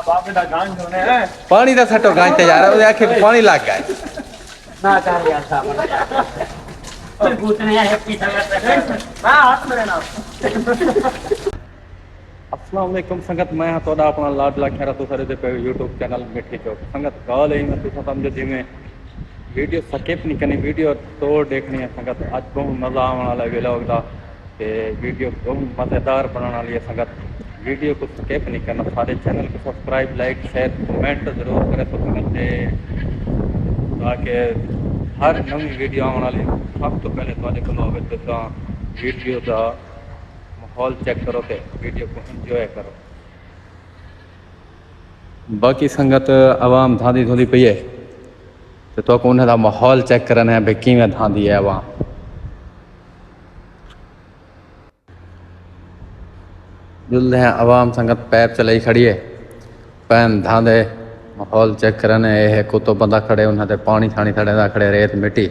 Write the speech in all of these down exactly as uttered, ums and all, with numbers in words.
بابے دا گنج ہونے ہیں۔ پاݨی دا سٹو گنج تے یار، اوندے اکھیں کوں پاݨی لڳ ڳئے۔ نہ کر یار صاحب۔ اور بوتنے ہیں، ہیپی سنگت۔ ہاں، ہاتھ میرے نال۔ السلام علیکم سنگت، میں ہاں تہاݙا اپݨا لاڈلا کھیرا، تساں ݙیہدے پئے ہو یوٹیوب چینل مٹھی چوک۔ سنگت، ڳالھ اے، میں تساں سمجھو جیویں ویڈیو سکپ نہیں کرنی، ویڈیو توڑ ݙیکھݨی ہے سنگت۔ اڄ ٻہوں مزہ آوݨ والا ہے ولاگ دا، تے ویڈیو ٻہوں مزیدار بݨݨ والی ہے سنگت۔ ویڈیو کوں سکپ نہیں کرنا، ساݙے چینل کوں سبسکرائب، لائک، شیئر، کمنٹ ضرور کریسو سنگت، تے تاکہ ہر نویں ویڈیو آوݨ والی سب توں پہلے تہاݙے کولوں آوے۔ تے تاں ویڈیو دا ماحول چیک کرو تے ویڈیو کوں انجوائے کرو۔ باقی سنگت، عوام دھاندی دھوندی پئی ہے، تے تہاکوں انہاں دا ماحول چیک کرݨے ہیں بھئی کیویں دھاندی ہے عوام۔ ڄلدے ہیں عوام سنگت، پیپ چلائی کھڑی ہے، پئن دھاندے، ماحول چیک کرݨے۔ اے ہک اتوں بندہ کھڑے، انہاں تے پاݨی شاݨی سٹیندا کھڑے، ریت مٹی۔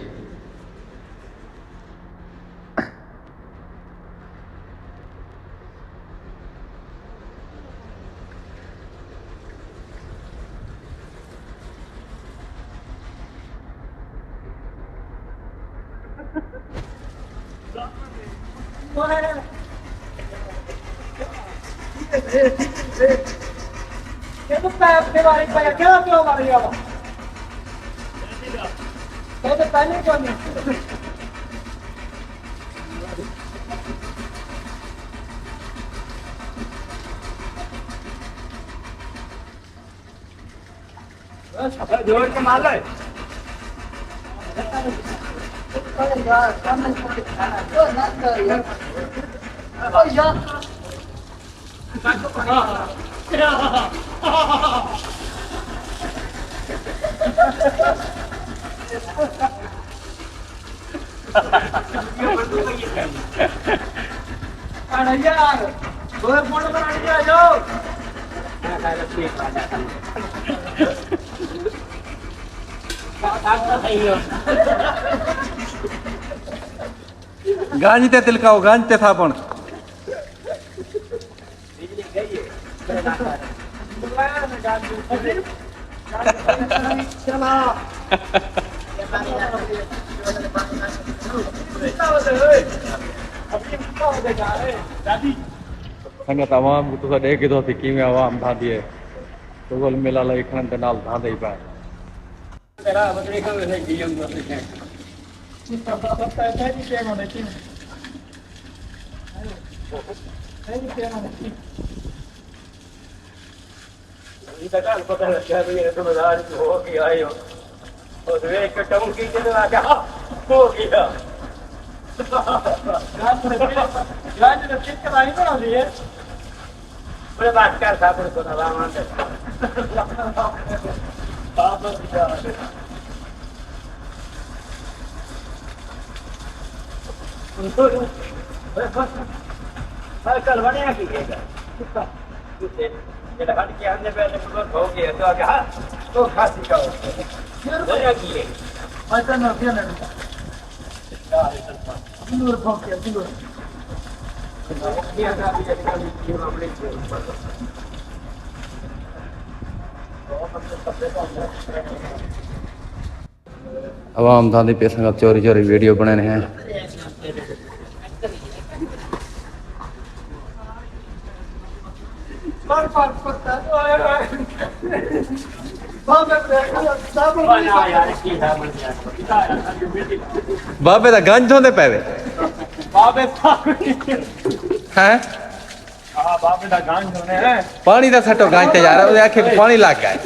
جوڑ کے مار لے۔ گنج تے تلکاؤ، گنج تے صابݨ۔ سنگت، عوام کوں تساں ݙیکھ گھدو سی کیویں عوام دھاندی ہے۔ گل ملا لئی کھڑن تے نال دھاندے ہی پئے۔ کل بݨیا کی ہے؟ جیڑھا ہٹ کے آندے پئے تے بزرگ ہو ڳئے، تو آکھیا، ہاں، تو کھاسی کا ہو ڳیا۔ بݨیا کی ہے؟ عوام دھاندی پئی سنگت، چوری چوری ویڈیو بݨیندے ہیں۔ بابے دا گنج دھوندے پئے وے۔ ہیں؟ پاݨی دا سٹو گنج تے یار، اوندے اکھیں کوں پاݨی لڳ ڳئے۔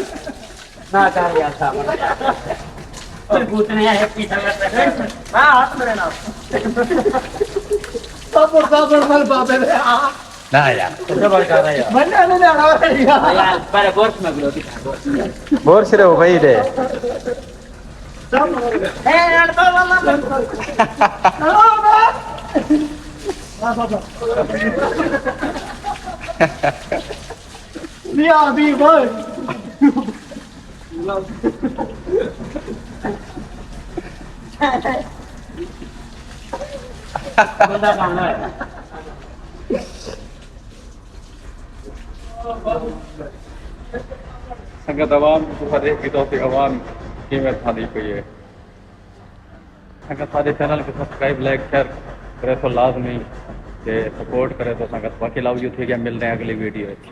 نہ کر یار صاحب۔ اور بوتنے ہیں، ہیپی سنگت۔ ہاں، ہاتھ میرے نال۔ صبر، صبر، مل بابے دے۔ نہ یار۔ صبر کر رہے یار۔ منہ نہیں آنا یار۔ یار، پر برش میں گلو دکھا، برش میں۔ برش رہو بھائی دے۔ اے یار، بابا، بابا۔ بابا۔ بیا، بی بوائے۔ بندہ کھانا ہے۔ سنگت عوام کوں تساں ݙیکھ گھدو کہ عوام کیویں اتھاں دی پئی ہے۔ سنگت ساݙے چینل کوں سبسکرائب، لائک، شیئر کریسو لازمی، تے سپورٹ کریسو سنگت۔ باقی لو یو، ٹھیک ہے، ملدے ہیں اگلی ویڈیو وچ۔